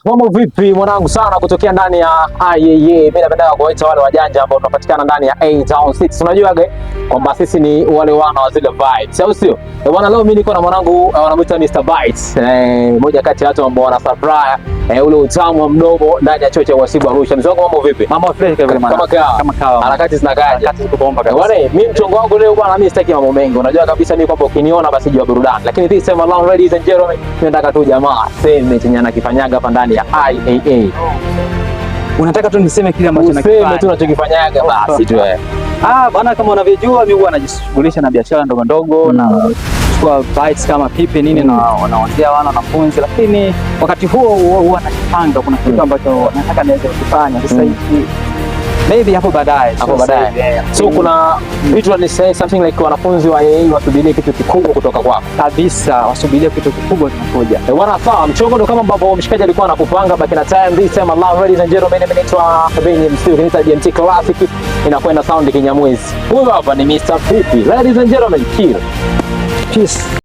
Mambo vipi mwanangu sana kutokea ndani ya IAA. Mimi napenda kuwaita wale wajanja ambao tunapatikana ndani ya A Town 6. Unajua kwamba sisi ni wale wana wa zile vibes, au sio? Bwana, leo mimi niko na mwanangu wanamuita Mr Bites. Moja kati ya watu ambao wana supply ule utamu wa mdomo ndani ya chuo cha uhasibu Arusha. Mzee wangu, mambo vipi? Mambo fresh kabisa. Kama kawa. Kama kawa. Harakati zinakaaje? Harakati ziko bomba kabisa. Bwana, mimi mchongo wangu leo bwana, mimi sitaki mambo mengi. Unajua kabisa mimi kwamba ukiniona basi jua burudani. Lakini this time around, ladies and gentlemen, nataka tu jamaa seme chenye anakifanyaga hapa ndani ya IAA. Unataka tu niseme kile ambacho Useme nakifanya? Tu unachokifanyaga basi tu. Ah, bwana, kama unavyojua mimi huwa najishughulisha na biashara ndogo ndogo na kuchukua bites kama pipi nini na wanaongea wana wanafunzi, lakini wakati huo huo huwa najipanga, kuna kitu ambacho nataka niweze kukifanya sasa hivi, maybe hapo baadaye, Hapo sio baadaye. sasa hivi, yeah. So kuna vitu ni say something like wanafunzi wa IAA wasubirie kitu kikubwa kutoka kwako. Kabisa, wasubirie kitu kikubwa kinakuja. Bwana, sawa, mchongo ndo kama ambavyo mshikaji alikuwa anakupanga back in the time. This time around, ladies and gentlemen, mimi naitwa Benny MC, ukiniita BMT Classic inakwenda sound Kinyamwezi. Huyu hapa ni Mr. Pipi. Ladies and gentlemen, kill. Peace.